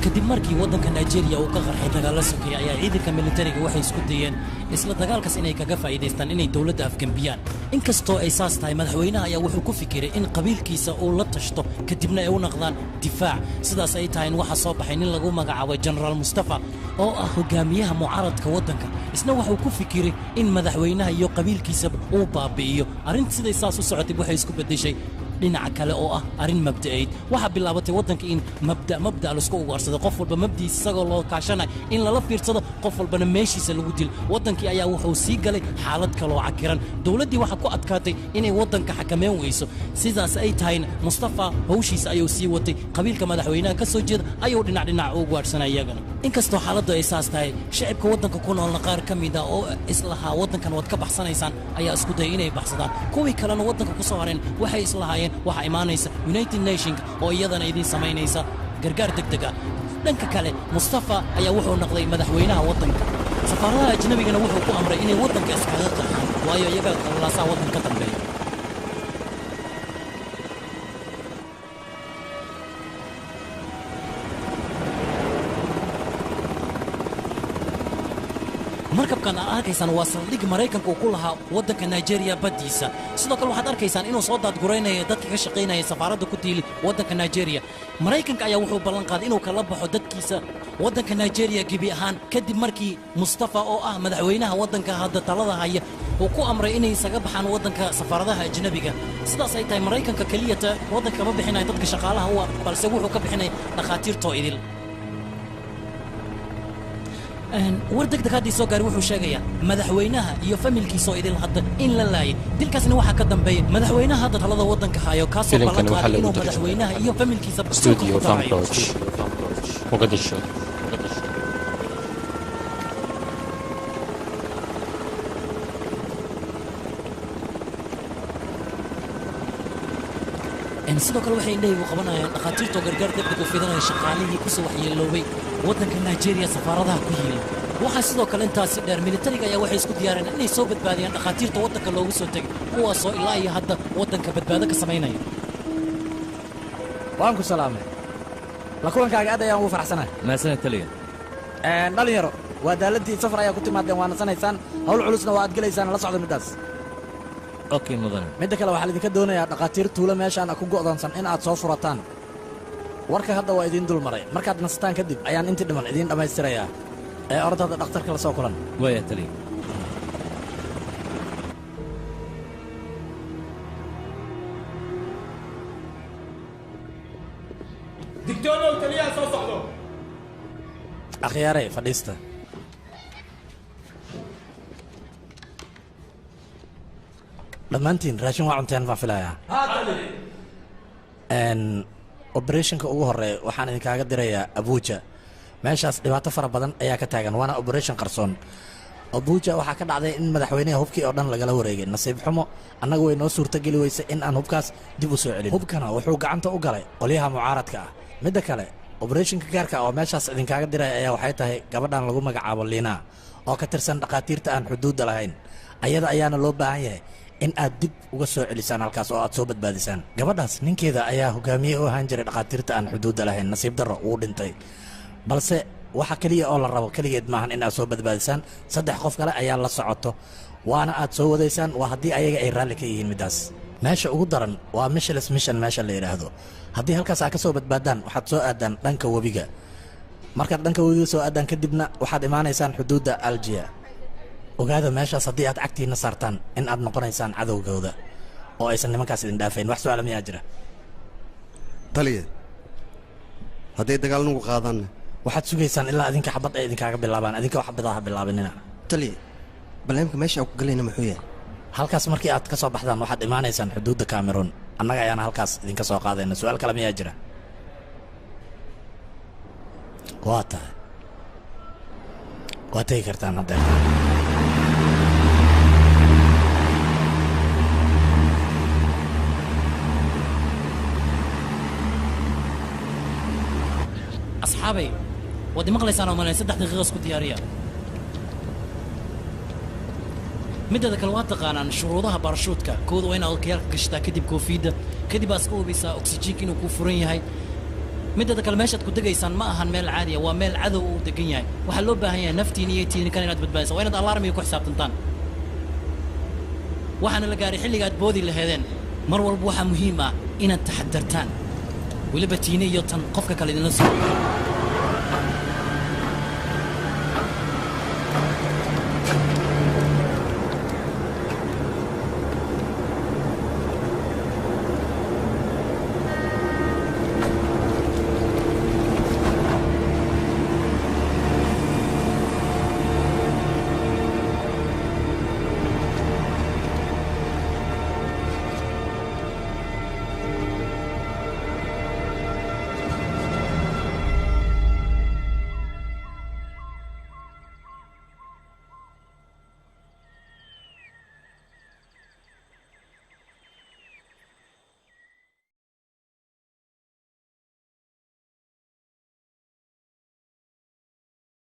Kadib markii waddanka Nigeria uu ka qarxay dagaalo sokeeye, ayaa ciidanka militariga waxay isku dayeen isla dagaalkaas inay kaga faa'iidaystaan inay dowladda afgembiyaan. Inkastoo ay saas tahay, madaxweynaha ayaa wuxuu ku fikiray in qabiilkiisa uu la tashto, kadibna ay u naqdaan difaac. Sidaas ay tahay, in waxaa soo baxay nin lagu magacaabo Jenaraal Mustafa oo ah hogaamiyaha mucaaradka waddanka. Isna wuxuu ku fikiray in madaxweynaha iyo qabiilkiisaba uu baabi'iyo. Arrinta siday saas u socotay waxay isku beddeshay dhinaca kale oo ah arrin mabda'ayd. Waxaa bilaabatay waddanka in mabda mabda laisku ugaarsado, qof walba mabdiisa isagoo loo kaashanay in lala fiirsado, qof walbana meeshiisa lagu dilo. Waddankii ayaa wuxuu sii galay xaalad kaloo cakiran. Dowladdii waxaa ku adkaatay inay waddanka xakameyn weyso. Sidaas ay tahayna, Mustafa hawshiisa ayuu sii watay. Qabiilka madaxweynaha ka soo jeeda ayuu dhinac dhinac u gaadhsanay iyagana. Inkastoo xaaladdu ay saas tahay, shacibka waddanka ku noolna qaar ka mid ah oo islahaa waddankan waad ka baxsanaysaan ayaa isku dayay inay baxsadaan. Kuwii kalena waddanka ku soo hareen waxay islahaayeen waxaa imaanaysa United Nationka oo iyadana idiin samaynaysa gargaar deg deg ah. Dhanka kale, Mustafa ayaa wuxuu noqday madaxweynaha waddanka. Safaaradaha ajnabigana wuxuu ku amray inay waddanka iskaga qaxaan, waayo iyaga qallalaasaha waddanka ka dambeeya. Markabkan aad arkaysaan waa saldhig Maraykanka uu ku lahaa waddanka Nigeria baddiisa. Sidoo kale waxaad arkaysaan inuu soo daadguraynaya dadka ka shaqaynaya safaaradda ku tiili waddanka Nigeria. Maraykanka ayaa wuxuu ballan qaaday inuu kala baxo dadkiisa waddanka Nigeria gebi ahaan, kadib markii Mustafa oo ah madaxweynaha waddanka hadda talada haya uu ku amray inay isaga baxaan waddanka safaaradaha ajnabiga. Sidaas ay tahay, Maraykanka keliyata waddanka kama bixinaya dadka shaqaalaha u ah, balse wuxuu ka bixinaya dhakhaatiirtoo idil. War deg deg haddii soo gaari wuxuu sheegayaa madaxweynaha iyo familkiisa oo idil hadda in la laayay. Dilkaasna waxaa ka dambeeya madaxweynaha hadda talada waddanka hayo, kaasoo Filimkan ballan waxaa qaaday lagu inuu tarjumay madaxweynaha iyo familkiisa Studio ku darayo. Fanbroch, Mogadishu. Sidoo kale waxay indhahaygu qabanayaan dhakhaatiirtoo gargaar degdeg u fidanaya shaqaalihii kusoo waxyeeloobay waddanka Nigeria safaaradaha ku yiila. Waxaa sidoo kale intaasi dheer, militariga ayaa waxay isku diyaareen inay soo badbaadiyaan dhakhaatiirta waddanka loogu soo tegay, kuwaasoo ilaa iyo hadda waddanka badbaado ka samaynaya. Waan ku salaamay. La kulankaaga aad ayaan ugu faraxsanahay. Mahadsaned, taliya. Dhalinyaro, waa daalantii, safar ayaa ku timaadeen, waa nasanaysaan, hawl culusna waa aad gelaysaan. La socda middaas. Okay, mudane. Midda kale, waxaa laidinka doonayaa dhakhaatiir tuulo meeshaan ku go'doonsan in aad soo furataan. Warka hadda waa idiin dul maray. Markaad nasataan kadib ayaan intii dhiman idiin dhammaystirayaa. Ee ordada dhakhtarka la soo kulan. Waaya, taliya. Digtoonow, taliyaha soo socdo. Akhyaarey, fadhiista. Dhammaantiin raashin waa cunteen baan filayaa. Haa, taliya. Operationka ugu horeeya waxaan idinkaaga dirayaa Abuja. Meeshaas dhibaato fara badan ayaa ka taagan, waana operation qarsoon. Abuja waxaa ka dhacday in madaxweynaha hubkii oo dhan lagala wareegay. Nasiib xumo, annagu way noo suurtogeli weysay in aan hubkaas dib u soo celin. Hubkana wuxuu gacanta u galay qolyaha mucaaradka ah. Midda kale, operationka gaarka ah oo meeshaas idinkaaga diraya ayaa waxay tahay gabadhan lagu magacaabo Liina oo ka tirsan dhakhaatiirta aan xuduudda lahayn. Ayada ayaana loo baahan yahay in aad dib uga soo celisaan halkaas oo aad soo badbaadisaan. Gabadhaas ninkeeda ayaa hogaamiye u ahaan jiray dhakhaatiirta aan xuduudda lahayn. Nasiib darro, wuu dhintay. Balse waxa keliya oo la rabo keligeed maahan in aad soo badbaadisaan, saddex qof kale ayaa la socoto, waana aad soo wadaysaan, waa haddii ayaga ay raalli ka yihiin middaas. Meesha ugu daran waa Micheles Mission meesha la yidhaahdo. Haddii halkaas aad ka soo badbaadaan, waxaad soo aadaan dhanka webiga. Markaad dhanka webiga soo aadaan kadibna, waxaad imaanaysaan xuduudda Aljiya. Ogaada, meeshaas haddii aad cagtiinna saartaan in aad noqonaysaan cadowgooda oo aysan nimankaas idin dhaafayn. Wax su'aala miyaa jira? Taliya, hadday dagaal nagu qaadaanna? Waxaad sugaysaan ilaa idinka xabad ay idinkaaga bilaabaan. Idinka wax xabadaha bilaabinina. Taliya, barnaamijka meesha aan ku galayna muxuu yahay? Halkaas markii aad ka soo baxdaan waxaad imaanaysaan xuduudda Cameroon. Annaga ayaana halkaas idinka soo qaadayna. Su'aal kale miyaa jira? Waa tahay, waa tegi kartaan haddeer. Asxaabay, waad imaqlaysaan oo malayn. 3 daqiiqo isku diyaariya. Midada kale, waa taqaanaan shuruudaha baarashuudka. Kooda waa inaad okiyaalka gashtaa, kadib koofiyadda, kadib aad iska hubisaa oksijiinka inuu kuu furan yahay. Midada kale, meeshaad ku degaysaan ma ahan meel caadi ah, waa meel cadow uu degan yahay. Waxaa loo baahan yahay naftiin iyo tiini kale inaad badbaadisaan. Waa inaad alarmiga ku xisaabtantaan. Waxaana la gaaray xilliga aad boodi laheedeen. Mar walba waxaa muhiim ah inaad taxadartaan, weliba tiine iyo tan qofka kale idinla soo.